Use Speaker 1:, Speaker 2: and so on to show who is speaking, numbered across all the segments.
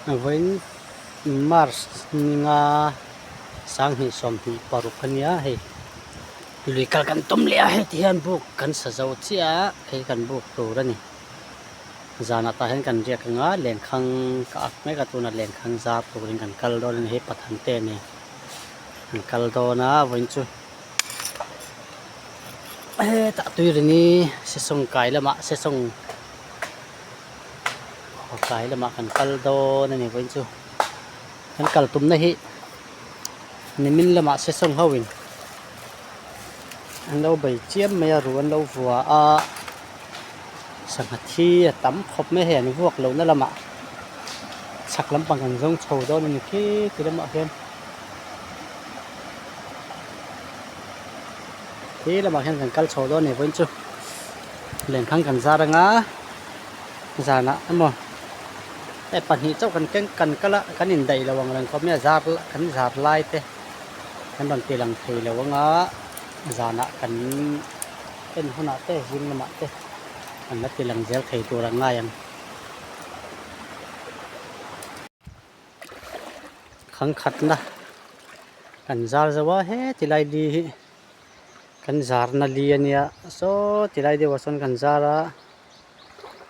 Speaker 1: Vawiin March ninga 2026 a nia hei lui kal kan tum leh a heti hian buk kan sa zo chiah a hei kan buk tur a ni zanah tah hian kan riak ang a lenkhang ka ak mek a tunah lenkhang zar turin kan kal dawn a ni hei pathan te nen an kal dawn a vawiin chu hetah tuirini sesawng kai lamah sesawng Tlai lamah kan kal dawn a ni vawiin chu kan kal tumna hi nimin lamah sesawng ho in an lo bei chiam mai a ruh an lo vua a sangha thi a tam khawp mai a hei an vuak lohna lamah chhak lampang kan zawng chho dawn a ni khi ti lamah hian khi lamah hian kan kal chho dawn a ni vawiin chu lenkhang kan zar anga. Zanah emaw hei pahnih chauh kan keng kan kal a kan indaih lo ang reng khawp mai a zar kan zar lai te kan rawn ti lang thei lo anga zanah kan en hunah te zing lamah te kan la ti lang zel thei tur ang ngai ang. Khangkhatna kan zar zo a heti lai li hi kan zarna li a nia saw ti lai deuhah sawn kan zar a.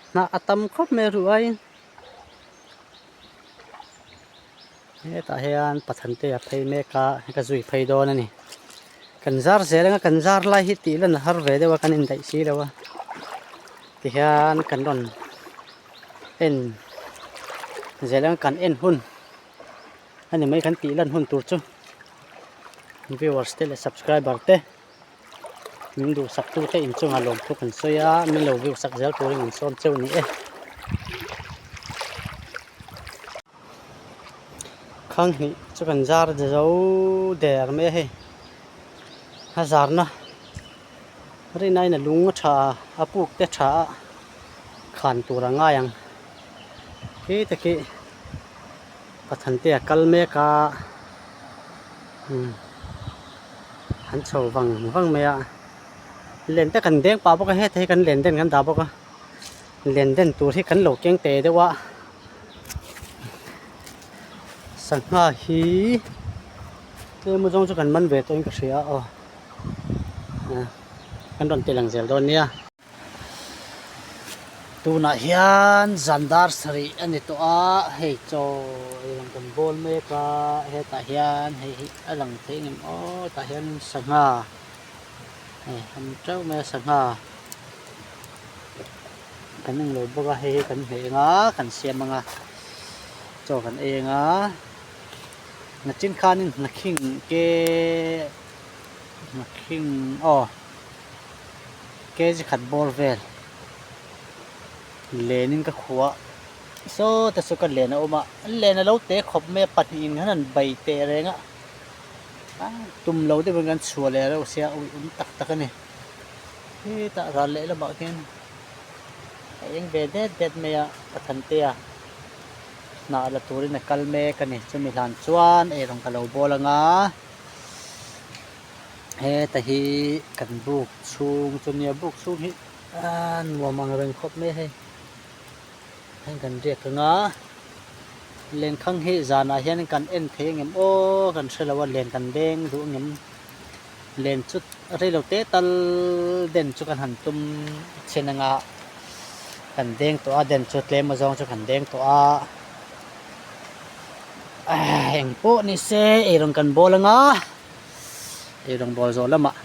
Speaker 1: Hnah a tam khawp mai a ruh aiin hetah hian pathan te a phei mek a ka zui phei dawn a ni kan zar zel anga kan zar lai hi tih lan a har ve deuh a kan indaih si lo a tihian kan rawn en zel anga kan en hun a ni mai kan tih lan hun tur chu viewers te leh subscriber te. Min duhsak tute inchungah lawmthu kan sawi a, min lo view sak zel turin an sawm cheu ni e. Khang hnih chu kan zar zo der mai a hei, a zarna rinaiin a lung a tha a puk te tha a khan tur a ngai ang khi te khi Pathan te a kal mek a umm. An chho vang vang mai a len te kan deng pah bawk a heta hi kan len den kan dah bawk a len den tur hi kan lo keng teh deuh a sangha hi tlem a zawng chu kan man ve tawhin ka hria aw kan rawn ti lang zel dawn nia. Tunah hian zan dar sarih a ni tawh a, hei chaw ei ang kan bawl mek a, hetah hian hei hi a lang thei ngem aw tah hian sangha hei a ni teuh mai a sangha kan englo bawk a hei hi kan hmeh ang a kan siam ang a chaw kan ei ang a nachin khanin hnakhing ke hnakhing aw. Kg khat bawr vel lenin ka khuh a saw te chu ka len a awm a len a lo te khawp mai a pahnihin khan an bai teh reng a tum lo deuhin kan chhuah leh reuh sia ui awm tak tak a ni hetah ral leh lamah khian a eng ve det det mai a Pathantea hnah la turin a kal mek a ni chumi hlan chuan eirawng ka lo bawl ang a. Heta hi kan buk chhung chu nia buk chhung hi a nuam ang reng khawp mai a hei heng kan riak ang a lenkhang hi zanah hian kan en thei ang em aw kan hre lo a len kan deng duh ang em len chu reilo te tal den chu kan han tum chhin ang a kan deng tawh a den chu tlem azawng chu kan deng tawh a engpawh ni se eirawng kan bawl ang a. Eirawng bawl zawh lamah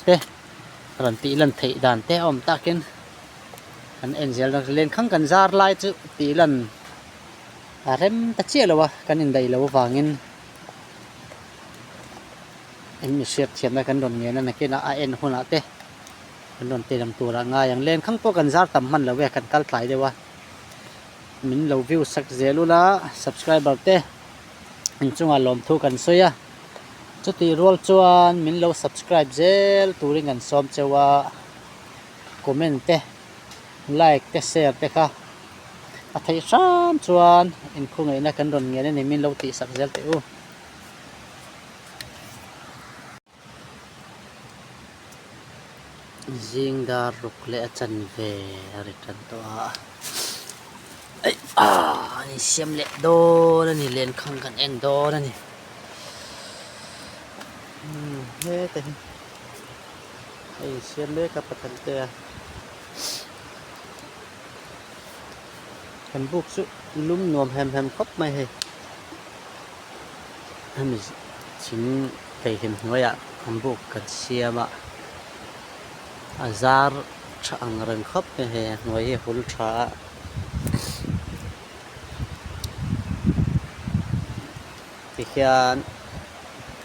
Speaker 1: te rawn tih lan theih dan te a awm takin kan en zel dawn lenkhang kan zar lai chu tih lan a rem ta chiah lo a kan indaih loh avangin eng mi hriat thiamna kan rawn ngen a nakinah a en hunah te kan rawn ti lang turah ngai ang lenkhang pawh kan zar tam hman lo e kan kal tlai deuh a min lo view sak zel ula subscriber te. Inchungah lawmthu kan sawi a, chutih rual chuan min lo subscribe zel turin kan sawm cheu a, comment te like te share te kha a theih hram chuan inkhungaihna kan rawn ngen a ni min lo tihsak zel teh u. Zing dar ruk leh a chanve a ri tan tawh a, aih aaa. insiam leh dawn a ni lenkhang kan en dawn a ni umm heta hi a insiam mek a pathan te a kan buk chu lum nuam hem hem khawp mai hei hemi thing keihin hnuaiah an buk kan siam a a zar tha ang reng khawp mai hei a hnuai hi a hul tha a. Tikhian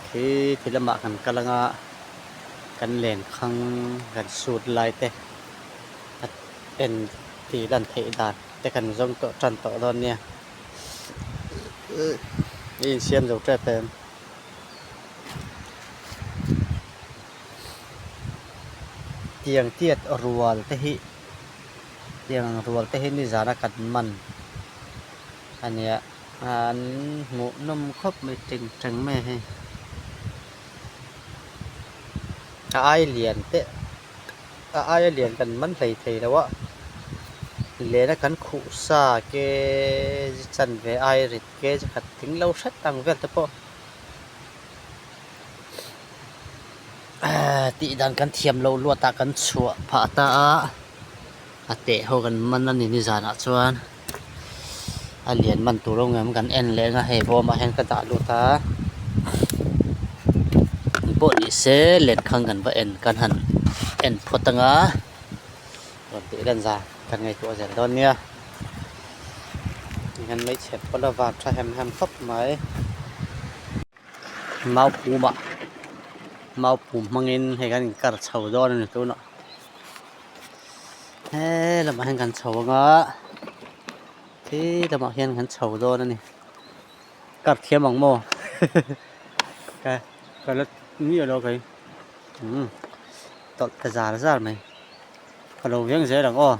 Speaker 1: khi ti lamah kan kal anga kan lenkhang kan sut lai te a en tih lan theih dan te kan zawng tawh tan tawh dawn nia i insiam zo tep em. Tiang tiat rual te hi tiang ang rual te hi nizana kan man a nia an hmuh nawm khawp mai teng teng mai a hei a ai lian te a aia lian kan man hlei thei lo a lena kan khuh sa ke chanve ai rit ke chi khat tling lo hret ang vel te pawh. Tih dan kan thiam loh luat ah kan chhuah phah ta a a teh ho kan man a ni nizanah chuan a lian man tur awm ngem kan en leh ang a hei bawmah hian ka dah lut a pawh ni se lenkhang kan va en kan han en phawt ang a rawn tih lan zan kan ngaihtuah zel dawn nia kan hmeichhe pawh la van tha hem hem khawp mai. Mau pumah mau pum hmangin hei kan inkar chho dawn a ni tunah he lamah hian kan chho ang a khi lamah hian kan chho dawn a ni kar thiam ang maw ka ka la miah lo kei umm tawlh ta zar zar mai ka lo veng zel ang aw.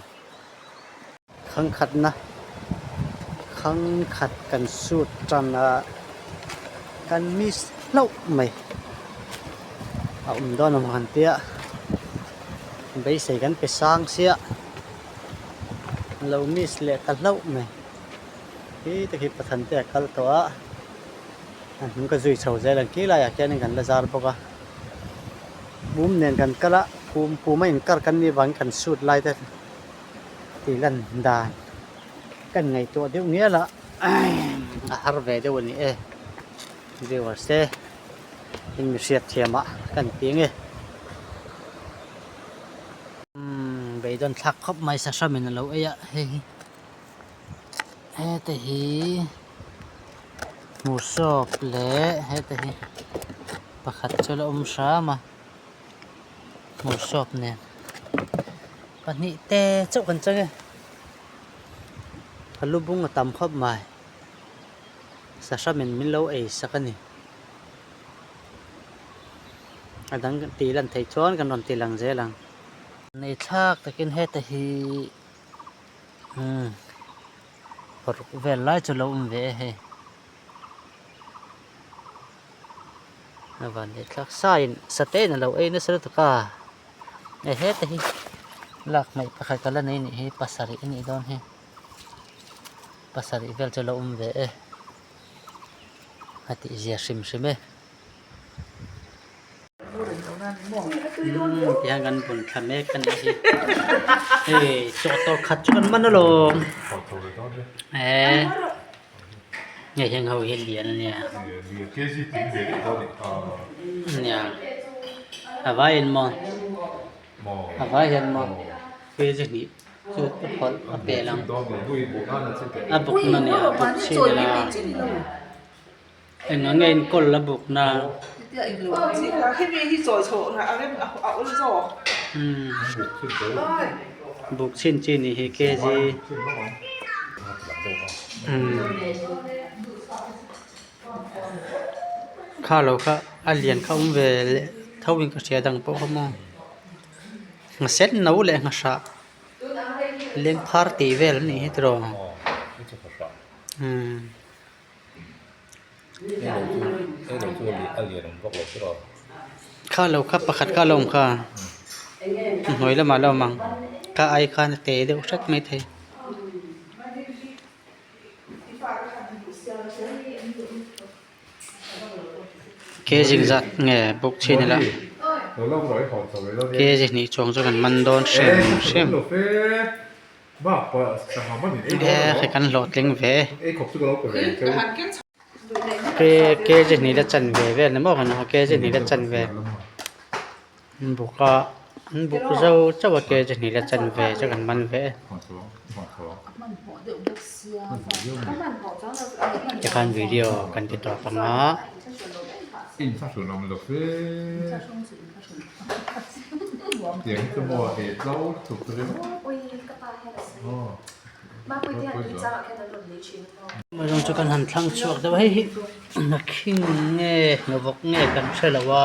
Speaker 1: Thangkhatna thangkhat kan sut tan a kan miss hlauh mai a awm dawn ang han tia beisei kan pe sang sia lo miss leh ta hlauh mai khi te khi pathan te a kal tawh a a hnung ka zui chho zel ang khi laiah khianin kan la zar bawk a pum nen kan kal a pum pum a inkar kan nih vangin kan sut lai te. Tih lan dan kan ngaihtuah deuh ngial a a har ve deuh a ni e viewers te in mi hriat thiam ah kan ti nge umm beidawn thlak khawp mai sahram in a lo ei a hei hi hete hi hmuhsawp leh hete hi pakhat chu a la awm hram a hmuhsawp nen. Pahnih te chauh kan chang e a lu bung a tam khawp mai sahramin min lo ei sak a ni a dang tih lan theih chuan kan rawn ti lang zel ang. Nei thlak takin heta hi umm paruk vel lai chu lo awm ve e hei. A van leh thlak sain satein a lo ei nasa lutuk a e heta hi lak hmaih pakhat ka la nei anih hi pasarih anih dawn hi pasarih vel chu a lo awm ve e a tih zia hrim hrim e umm tihian kan bun thla mek a nih hi hei chawhtawlh khat chu kan man alawm eee. Hei heng ho hi lian a nia nia a vai in maw a vai hian maw kg hnih chu a phawlh a pel ang a buk na nia buk chhin ila eng ang nge enkawl a buk na umm buk chhin chi nih hi kg. Kha lo kha a lian kha awm ve leh tho in ka hria dang pawh kha maw nghasen no leh nghahrah leng phar tih vel anih hi tiraw umm. Kha lo kha pakhat kha a lo awm kha hnuai lamah a lo awm ang kha ai khan a te deuh hret maithei. Kg zat nge buk chhin ila kg hnih chuang chu kan man dawn hrim hrim e hei kan hlawhtling ve e kg hnih la chanve vel ni maw kan kg hnih la chanve an buk a an buk zo chauh a kg hnih la chanve chu kan man ve e. Tikhan video kan ti tawp ang a. Rawng chu kan han thlang chhuak deuh a hei hi hnahkhing nge hnawvawk nge kan hre lo a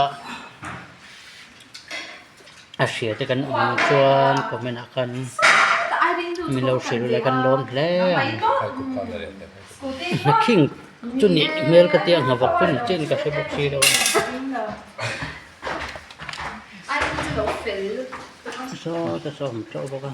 Speaker 1: a hria te kan awm chuan comment ah khan min lo hrilh ula kan lawm hle ang hnahkhing chu nih hmel ka tia hnawvawk chu ni chiah in ka hre bawk si lo a. Saw te saw awm teuh bawk a.